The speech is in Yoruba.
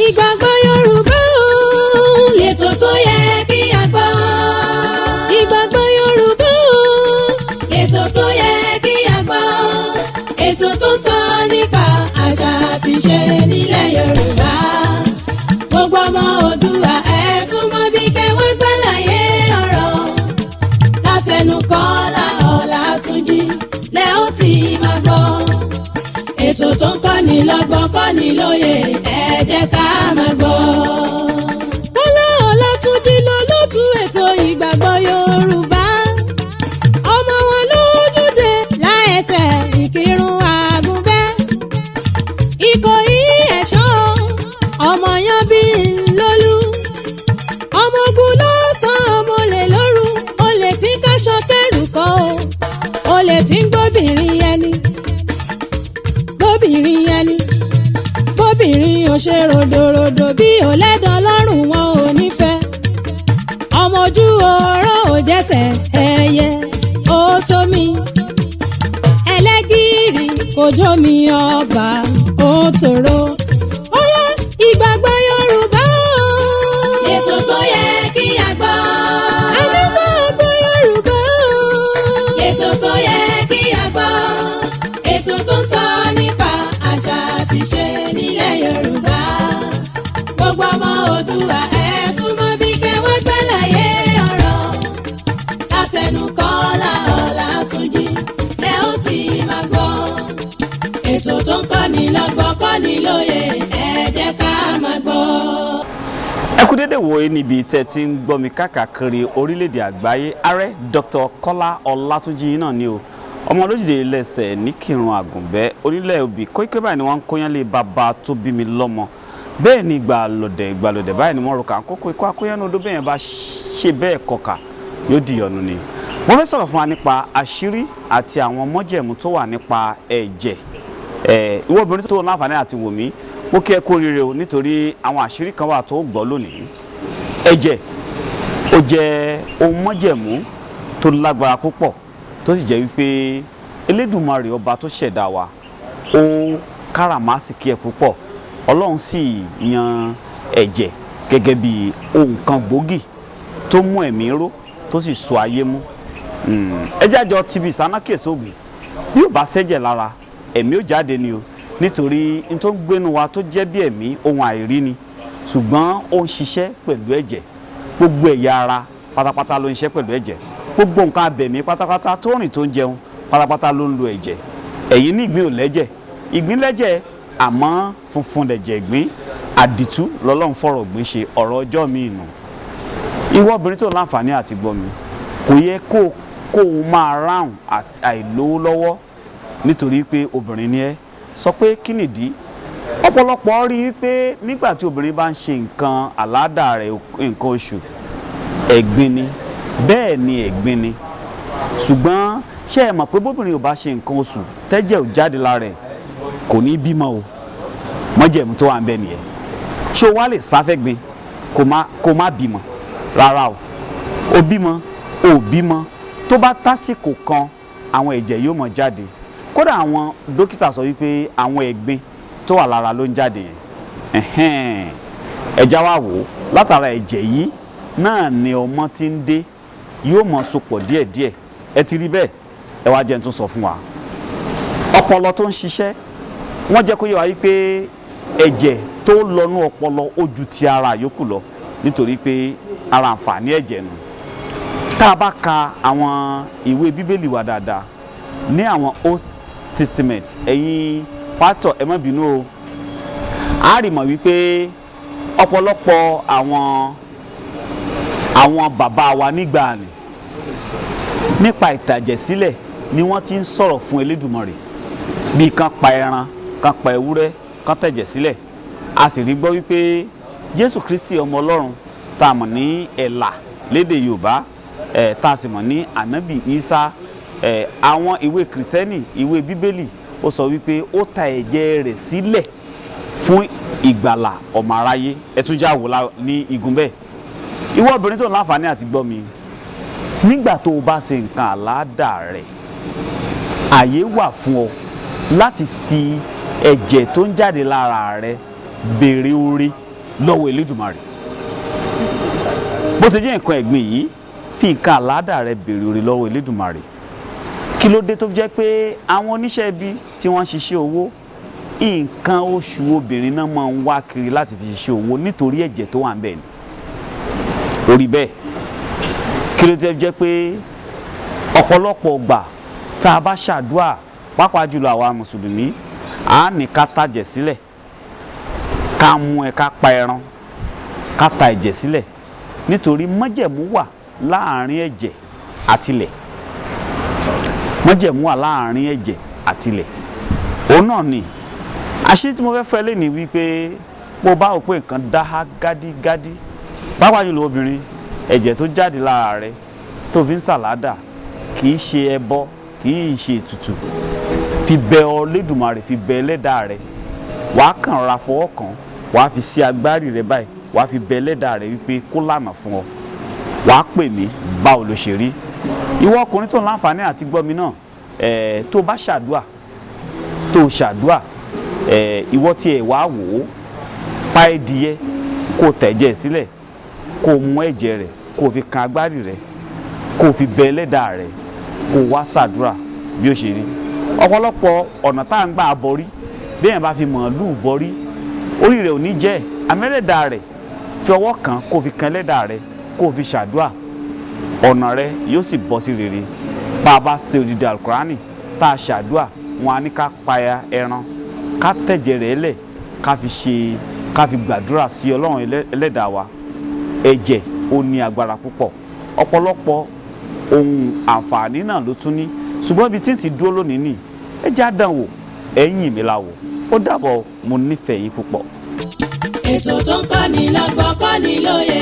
Ìgbàgbọ́ Yorùbá o, lẹ́tọ̀ tó yẹ kí a gbọ́. Ìgbàgbọ́ Yorùbá o, lẹ́tọ̀ tó yẹ kí a gbọ́. Ètò tó ń sọ nípa àṣà àti ìṣe nílẹ̀ Yorùbá. Gbogbo ọmọ Oòduà, ẹ súnmọ́ bí kẹwọ́n gbàlàyé ọ̀rọ̀. Látẹnu Kọ́lá Ọlátúnjí lẹ́ ó ti máa gbọ́. Ètò tó ń kọ́ni lọ́gbọ́n, kọ́ni lóye, ẹ jẹ́ ká máa gbọ́. Kọ́lá Ọlátúnjí lolótú ètò Ìgbàgbọ́ Yorùbá. Ọmọ wọn lójúde láẹsẹ̀ Ìkírun Àgùnbẹ́. Ìkòyí Ẹ̀ṣọ́, ọmọ yan bí ńlọ́lú. Ọmọ ogun ló sàn, ọmọ olè lóru, olè tí káṣọ kẹrù kọ́ o. Olè tí ń gbóbìnrin ẹni. Gbóbìnrin ẹni. Bóbìnrin ò ṣe ròdòròdò bí ò lẹ́dàn lọ́rùn, wọn ò nífẹ̀ẹ́. Ọmọ ojú ọ̀rọ̀ ò jẹ́sẹ̀ ẹyẹ ó tó mi. Ẹlẹ́gìrì kò jó mi, ọba ó tòrò. Ó yá, Ìgbàgbọ́ Yorùbá o. Ètò tó yẹ kí a gbọ́. Àdúgbò Yorùbá o. Ètò tó yẹ kí a gbọ́. Ètò tó ń sọ nípa àṣà àti ìṣe nílẹ̀ Yorùbá. Gbogbo ọmọ Oòduà, ẹ súnmọ́ bí kẹwọ́n gbàlàyé ọ̀rọ̀. Látẹnu Kọ́lá Ọlátúnjí lẹ ó ti máa gbọ́. Ètò tó ń kọ́ni lọ́gbọ́n, kọ́ni lóye, ẹ jẹ́ ká máa gbọ́. Ẹ kú dédé wòye níbi tẹ́ ti ń gbọ́ mi káàkiri orílẹ̀-èdè àgbáyé. Ààrẹ Dr. Kọ́lá Ọlátúnjí náà ni o, ọmọ olójúde lẹ́sẹ̀ ní Kírun Àgùnbẹ́, onílẹ̀ òbí kóíkó báyìí ni wọ́n ń kóyán lé bàbá tó bí mi lọ́mọ. Bẹ́ẹ̀ ni ìgbàlódé ìgbàlódé báyìí ni wọ́n rò kà ń kókó ikú akóyánú odó. Bẹ́ẹ̀ yẹn bá ṣe bẹ́ẹ̀ kọkà, yóò di ìyọnu ni. Mo fẹ́ sọ̀rọ̀ fún wa nípa àṣírí àti àwọn mọ́jẹ̀mú tó wà nípa ẹ̀jẹ̀. Ẹ̀ ìwọ obìnrin tó láǹfààní àti wò mí, mo kí ẹ kú oríire o, nítorí àwọn àṣírí kan wà tó gbọ́ lónìí. Ẹ̀jẹ̀, ó jẹ́ ohun mọ́jẹ̀mú tó lágbára púpọ̀, tó sì jẹ́ wípé Elédùmarè, ọba tó ṣẹ̀dá wa, ó káràmásìkí ẹ̀ púpọ̀. Ọlọ́run sì yan ẹ̀jẹ̀ gẹ́gẹ́ bí ohun kan gbòógì tó mú ẹ̀mí ró, tó sì so ayé mú. Ẹ jẹ́ àjọ tibí ìsánákè sóògùn. Bí ò bá ṣẹ́jẹ̀ lára, ẹ̀mí ò jáde ni o, nítorí n tó ń gbénu wa tó jẹ́ bí ẹ̀mí, ohun àìrí ni, ṣùgbọ́n ó ń ṣiṣẹ́ pẹ̀lú ẹ̀jẹ̀. Gbogbo ẹ̀yà ara pátápátá ló ń ṣiṣẹ́ pẹ̀lú ẹ̀jẹ̀. Gbogbo nǹkan abẹ̀mí pátápátá tó rìn, tó ń jẹun pátápátá ló ń lo ẹ̀jẹ̀. Ẹ̀yin ní ìgbín ò lẹ́jẹ̀? Ìgbín lẹ́jẹ̀, àmọ́ funfun lẹ̀jẹ̀ ìgbín. Àdìtú lọ́lọ́run fọ̀rọ̀ ìgbín ṣe. Ọ̀rọ̀ ọjọ́ mi nù. Ìwọ obìnrin tó láǹfààní àti gbọ́ mi, kò yẹ kó o máa ráhùn àti àìlówó lọ́wọ́ nítorí pé obìnrin ni ẹ́. Sọ pé kí nìdí? Ọ̀pọ̀lọpọ̀ rí i pé nígbà tí obìnrin bá ń ṣe nǹkan àládà rẹ̀, nǹkan oṣù, ẹ̀gbin ni. Bẹ́ẹ̀ ni, ẹ̀gbin ni, ṣùgbọ́n ṣé ẹ mọ̀ pé bóbìnrin ò bá ṣe nǹkan oṣù, tẹ́jẹ̀ ò jáde lára ẹ̀, kò ní bímọ o? Mọ́jẹ̀mú tó wà ń bẹ nìyẹn. Ṣé o wá lè sáfẹ́gbin kó má bímọ? Rárá o. O bímọ, o bímọ, tó bá tásìkò kan, àwọn ẹ̀jẹ̀ yóò mọ̀ jáde. Kódà, àwọn dókítà sọ wípé àwọn ẹ̀gbin tó wà lára ló ń jáde yẹn. Ẹ̀hẹ́n, ẹ̀já wa wò ó, látara ẹ̀jẹ̀ yìí náà ni ọmọ ti ń dé, yóò mọ̀ sopọ̀ díẹ̀díẹ̀. Ẹ ti rí bẹ́ẹ̀. Ẹ wá jẹ́ n tún sọ fún wa, ọpọlọ tó ń ṣiṣẹ́, wọ́n jẹ́ kó yé wa wípé ẹ̀jẹ̀ tó lọ́nú ọpọlọ ó ju ti ara yòókù lọ, nítorí pé ara àǹfààní ẹ̀jẹ̀ nù. Tá a bá ka àwọn ìwé Bíbélì wa dáadáa ní àwọn Old Testament, ẹ̀yin pásítọ̀, ẹ má bínú o, a rí mọ̀ wípé ọ̀pọ̀lọpọ̀ àwọn bàbá wa nígbà ni, nípa ìtàjẹ̀sílẹ̀ ni wọ́n ti ń sọ̀rọ̀ fún Elédùmarè, bíi kan pa ẹran, kan pa ewúrẹ́, kan tẹ̀jẹ̀ sílẹ̀. A sì rí gbọ́ wípé Jésù Kristi, ọmọ Ọlọ́run, tá a mọ̀ ní ẹ̀là lédè Yorùbá ẹ̀, tá a sì mọ̀ ní Ànábì Ìsá ẹ̀, àwọn ìwé Kìrìsìtẹ́nì, ìwé Bíbélì, ó sọ wípé ó ta ẹ̀jẹ̀ rẹ̀ sílẹ̀ fún ìgbàlà ọmọ aráyé. Ẹ tún já wò ní igun bẹ́ẹ̀. Ìwọ obìnrin tó láǹfààní àti gbọ́ mi, nígbà tó o bá ṣe nǹkan àládà rẹ̀, àyè wà fún ọ láti fi ẹ̀jẹ̀ tó ń jáde lára rẹ béèrè oore. lọ́wọ́ Elédùmarè. Bó ti jẹ́ nǹkan ẹ̀gbin yìí, fi nǹkan àládà rẹ béèrè oore lọ́wọ́ Elédùmarè. Kí ló dé tó fi jẹ́ pé àwọn oníṣẹ́ ibi tí wọ́n ń ṣiṣẹ́ owó, nǹkan oṣù obìnrin náà máa ń wá kiri láti fi ṣiṣẹ́ owó? Nítorí ẹ̀jẹ̀ tó wà ń bẹ̀ ni. Orí bẹ́ẹ̀, kí ló dé tó fi jẹ́ pé ọ̀pọ̀lọpọ̀ ọgbà tá a bá ṣàdúà, pàápàá jùlọ àwa mùsùlùmí, à ní ká tàjẹ̀ sílẹ̀, ká mú ẹ, ká pa ẹran, ká ta ẹ̀jẹ̀ sílẹ̀, nítorí májẹ̀mú wà láàrin ẹ̀jẹ̀ àtilẹ̀. Májẹ̀mú wà láàrin ẹ̀jẹ̀ àtilẹ̀. Òun náà ni àṣírí tí mo fẹ́ fẹ́ lé ní wípé bó bá wò pé nǹkan dá gádígádí, pàápàá jùlọ obìnrin, ẹ̀jẹ̀ tó jáde lára rẹ tó fi ń sàládà kì í ṣe ẹbọ, kì í ṣe ètùtù. Fi bẹ Olódùmarè, fi bẹ ẹlẹ́dàá rẹ. Wàá kàn ra fọwọ́ kàn, wàá fi sí agbárí rẹ báyìí, wàá fi bẹ ẹlẹ́dàá rẹ wípé kó lànà fún ọ. Wàá pè mí báwo ló ṣe rí. Ìwọ ọkùnrin tó ń láǹfààní àti gbọ́ mi náà, tó bá ṣàdúà, tó ṣàdúà, ìwọ tí ẹ wá wò ó, pa ẹdìyẹ, kó tẹ̀jẹ̀ sílẹ̀, kó mú ẹ̀jẹ̀ rẹ̀, kó fi kan agbárí rẹ̀, kó fi bẹ ẹlẹ́dàá rẹ̀, kó wá ṣàdúrà bí ó ṣe rí. Ọ̀pọ̀lọpọ̀ ọ̀nà tá à ń gbà bọrí, bí èèyàn bá fi màálùú bọrí, orí rẹ̀ ò ní jẹ́ àmẹ́lẹ́dàá rẹ̀. Fi ọwọ́ kan, kó fi kan ẹlẹ́dàá rẹ̀, kó fi ṣàdúrà, ọ̀nà rẹ̀ yóò sì bọ́ sí rere. Bá a bá ṣe odidi alukurani tá a ṣàdúrà, wọn á ní ká pa ẹran, ká tẹ̀jẹ̀ rẹ̀ lẹ̀, ká fi ṣe, ká fi gbàdúrà sí Ọlọ́run ẹlẹ́dàá wa. Ẹ̀jẹ̀ ó ní agbára púpọ̀. Ọ̀pọ̀lọpọ̀ ohun àǹfààní náà ló tún ní, ṣùgbọ́n ibi tí ń ti dúró lónìí nì. Ẹ jẹ́ àdánwò ẹ̀yìn mi la wò. Ó dàbọ̀, mo nífẹ̀ẹ́ yín púpọ̀. Ètò tó ń kọ́ni lọ́gbọ́n, kọ́ni lóye.